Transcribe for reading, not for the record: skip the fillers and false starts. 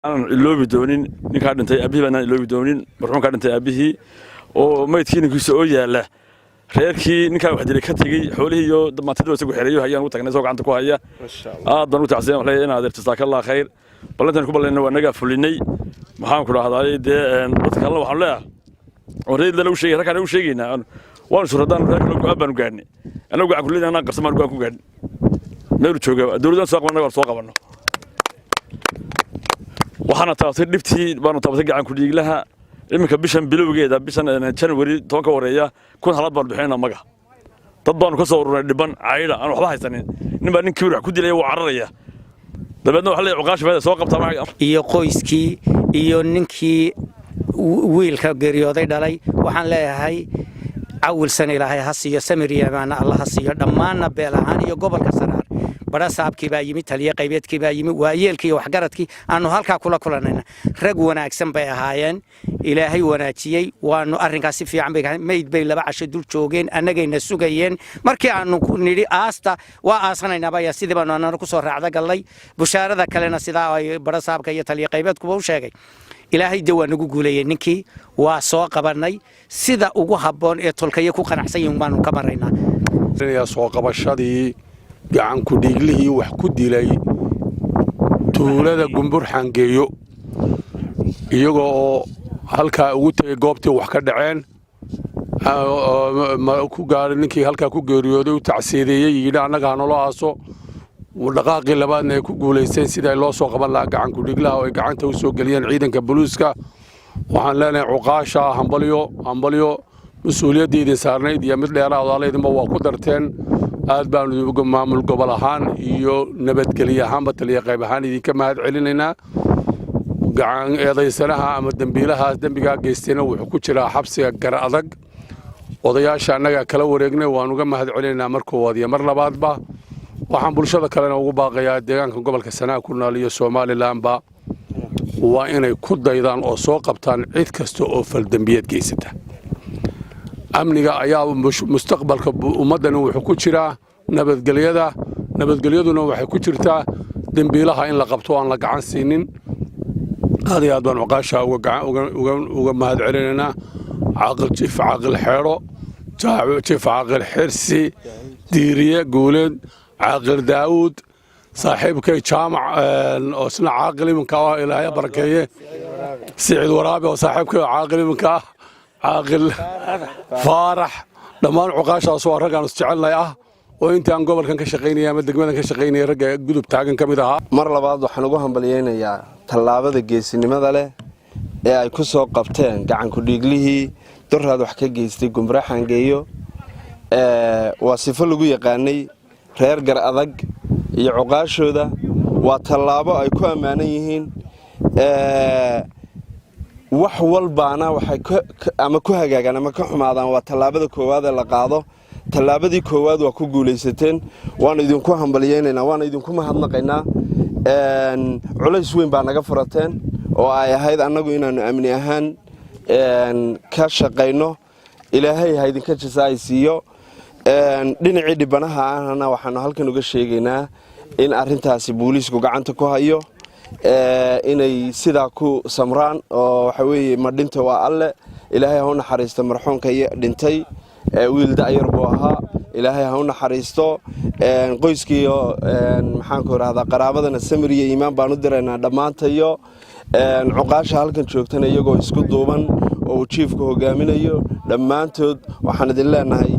Aanan iloobi doonin ninkaa dhintay aabihii baanaan iloobi doonin, marxuumkaa dhintay aabihii oo maydkii ninkiisa oo yaalla, reerkii ninkaa wax dilay ka tegey xoolihii iyo damaantidii isagu xereeyo hayaan ugu tagnay isagoo gacanta ku haya. Aad baan u tacsiyan. Waxaan leeyahay inaad jazakallah khayr. Ballantan ku ballanayna waa nagaa fulinay. Maxaan ku dhahdaa dee, dadka kalena waxaan leeyahay oo reer u sheegay, ragkaan u sheegaynaa, waanu suradaan reer kale go'aan baanu gaadhnay. Annagu gacan kulleyn anaan qarsan baanu go'aan ku gaadhnay. Meelu jooga dowladdan soo qaban, annaga soo qabanno. Waxaana taabtay dhibtii baanu taabtay gacan ku dhiiglaha. Iminka bishan bilowgeeda, bishan January 10-ka horeeya, 1000 halaad baanu bixinayna maga. Dad baanu ka soo ururnay dhiban caydha aan waxba haysanin. Nin baa nin kibir wax ku dilaya, wuu cararaya, dabeedna waxa leeyahay cuqaashi fayda soo qabtaa. Iyo qoyskii iyo ninkii wiilka geeriyooday dhalay waxaan leeyahay cawilsan Ilaahay ha siiyo, samir iyo amaana Alla ha siiyo. Dhammaanna beel ahaan iyo gobolka Saraar, badhasaabkii baa yimi, taliye qaybeedkii baa yimi, waayeelkii iyo waxgaradkii aanu halkaa kula kulanayna rag wanaagsan bay ahaayeen. Ilaahay wanaajiyey. Waanu arrinkaas si fiican bay mayd bay 2 casho dul joogeen, annagayna sugayeen. Markii aanu nidhi aasta waa aasanaynaba ayaa sidii baanu annana kusoo raacda gallay. Bushaarada kalena sidaa ay badhasaabka iyo taliye qaybeedkuba u sheegay, Ilaahay de waa nagu guuleeyey, ninkii waa soo qabannay. Sida ugu habboon ee tolkayo ku qanacsan yihin baanu ka maraynaa. Soo qabashadii gacanku dhiiglihii wax ku dilay tuulada Gumbur Xangeeyo, iyagoo oo halkaa ugu tegay goobtii wax ka dhaceen, ku gaaray ninkii halkaa ku geeriyooday, u tacsiideeyey, yidhi annaga hanolo aaso. Dhaqaaqii labaadna ay ku guulaysteen sidii loo soo qaban lahaa gacanku dhiiglaha oo ay gacanta u soo geliyeen ciidanka boliiska. Waxaan leenahay cuqaasha, hambalyo, hambalyo. Mas-uuliyaddii idin saarnayd iyo mid dheeraad alaydinba waa ku darteen. Aad baanu maamul gobol ahaan iyo nabadgelye ahaanba, taliya qayb ahaan idinka mahad celinaynaa. Gacan eedaysanaha ama dembiilahaas dembigaa geystayna wuxuu ku jiraa xabsiga Gar Adag. Odayaasha annagaa kala wareegnay, waan uga mahad celinaynaa mar koowaad iyo mar labaadba. Waxaan bulshada kalena ugu baaqayaa deegaanka gobolka Sanaag ku nool iyo Somalilanba waa inay ku daydaan oo soo qabtaan cid kasta oo faldembiyeed geysata. Amniga ayaa mustaqbalka ummaddani wuxuu ku jiraa nabadgelyada, nabadgelyaduna waxay ku jirtaa dembiilaha in la qabto, aan la gacan siinin. Aad iyo aad baan cuqaasha uga mahad celinaynaa. Caaqil, jiif caaqil Xeedho, jiif caaqil Xirsi Diiriye Guuleed, caaqil Daa'uud, saaxiibkay Jaamac oo isna caaqil iminka ah, Ilaahay barakeeye, Siciid Waraabe oo saaxiibkay oo caaqil iminka ah, caaqil Faarax, dhammaan cuqaashaas waa raggaan isjecelnay ah oo intaan gobolkan ka shaqaynaya ama degmadan ka shaqaynaya ragga gudub taagan ka mid ahaa. Mar labaad waxaan ugu hambalyaynayaa tallaabada geesinimada leh ee ay ku soo qabteen gacanku dhiiglihii doraad wax ka geystay Gumbura Xangeeyo. Waa sifo lagu yaqaanay reer Gar Adag iyo cuqaashooda. Waa tallaabo ay ku ammaanan yihiin. Wax walbaana waxay ama ku hagaagaan ama ka xumaadaan waa tallaabada koowaad ee la qaado. Tallaabadii koowaad waa ku guulaysateen, waanu idinku hambalyaynaynaa, waana idinku mahadnaqaynaa. Culays weyn baa naga furateen oo ay ahayd annagu inaannu amni ahaan ka shaqayno. Ilaahay ha idinka jasaay siiyo. Dhinacii dhibanaha ahna waxaanu halkan uga sheegaynaa in arrintaasi booliisku gacanta ku hayo, inay sidaa ku samraan oo waxa weeye madhinta waa Alle. Ilaahay ha u naxariisto marxuumka dhintay, wiil da'yar buu ahaa. Ilaahay ha u naxariisto qoyskiiyo, maxaanku idhahdaa, qaraabadana samir iyo iimaan baan u diraynaa dhammaantayo. Cuqaasha halkan joogtana iyagoo isku duuban oo uu jiifku hogaaminayo, dhammaantood waxaan idin leenahay.